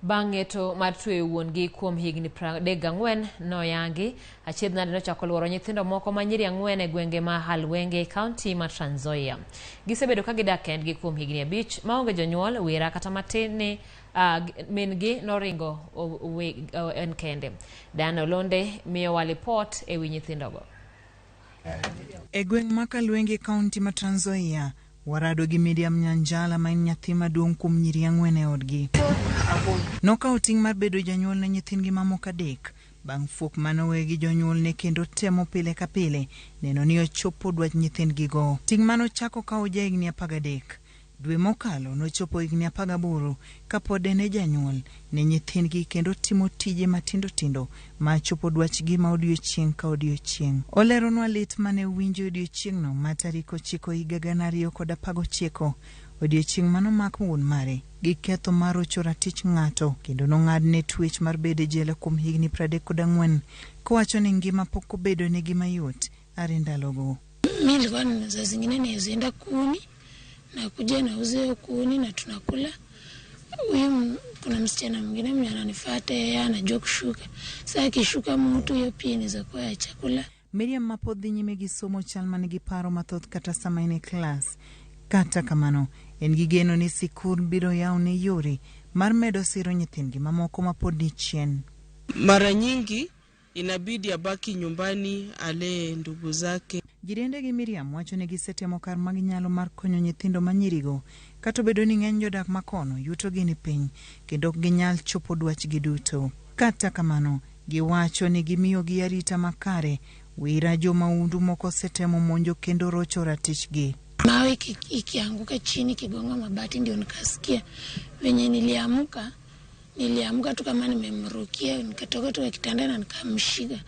Bang' ng'eto mar tweyo wuon-gi kuom higni 34 noyangi, achiedh nade nochako luoro nyithindo moko ma nyiri ang'wen e gwenge ma Halwenge e kaunti ma Trans Nzoia. Gisebedo ka gidak kendgi kuom higni abich maonge jonyuol, wira kata matin ni uh, min-gi noringo en kende. Diana Olonde miyowa lipot e wi nyithindogo. E gweng' ma Kalwenge e kaunti ma Trans Nzoia, warado gi Miriam Nyanjala ma en nyathi maduong' kuom nyiri ang'wen e odgi. Nokawo ting' mar bedo janyuol ne nyithindgi mamoko adek bang' fuok mane owe gi jonyuolne kendo temo pile ka pile neno ni ochopo dwach nyithindgigo. Ting' mane ochako kawo jahigni 13. Dwe mokalo nochopo higni 18 kapod en e janyuol ne nyithindgi kendo timo tije matindo tindo ma chopo dwachgi ma odiochieng' ka odiochieng'. Oleronwa lit mane owinjo e odiochieng'no ma tarik 9 higa 2019, odiochieng' mane omak wuon mare gi ketho mar rocho ratich ng'ato kendo nong'adne twech mar bedo e jela kuom higni 34 kowacho ni ngima pok obedonegi mayot are ndalogo. Mi nilikuwa saa zingine naweza enda kuni nakuja nauza hiyo kuni na tunakula. Huyu kuna msichana mwingine mwenye ananifuata yeye anajua kushuka. Sasa akishuka mtu hiyo pia inaweza kuwa ya chakula. Miriam ma pod dhi nyime gi somo chal ma nigi paro mathoth kata sama en e klas. Kata kamano, en gi geno ni sikul biro yawone yore mar medo siro nyithindgi mamoko ma pod ni chien. Mara nyingi inabidi abaki nyumbani alee ndugu zake. Jirende gi Miriam wacho ni gisetemo kar ma ginyalo mar konyo nyithindo ma nyirigo kata obedo ni ng'eny jodak ma kono yutogi ni piny kendo ok ginyal chopo dwachgi duto. Kata kamano, giwacho ni gimiyogi arita makare wira jomahundu moko osetemo monjo kendo rocho ratichgi. Mawe ikianguka chini ikigonga mabati ndio nikasikia. Venye niliamka, niliamka tu kama nimemrukia, nikatoka tu kwa kitanda na nikamshika.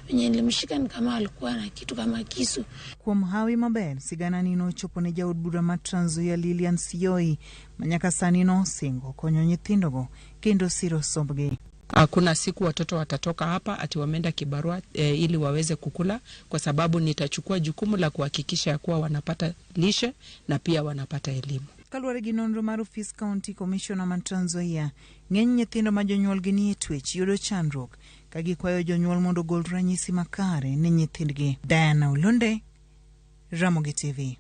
Venye nilimshika ni kama alikuwa na kitu kama kisu. Kuom hawi maber, siganani nochopo ne jaod bura ma Trans Nzoia Lilian Siyoi ma nyaka sani nosingo konyo nyithindogo kendo siro sombgi. Hakuna siku watoto watatoka hapa ati wameenda kibarua ili waweze kukula, kwa sababu nitachukua jukumu la kuhakikisha ya kuwa wanapata lishe na pia wanapata elimu. Kaluwore gi nonro mar ofis County Commissioner ma Trans Nzoia, ng'eny nyithindo ma jonyuolgi nie twech yudo chandruok ka gikwayo jonyuol mondo ogol ranyisi makare ne nyithindgi. Diana Olonde, Ramogi TV.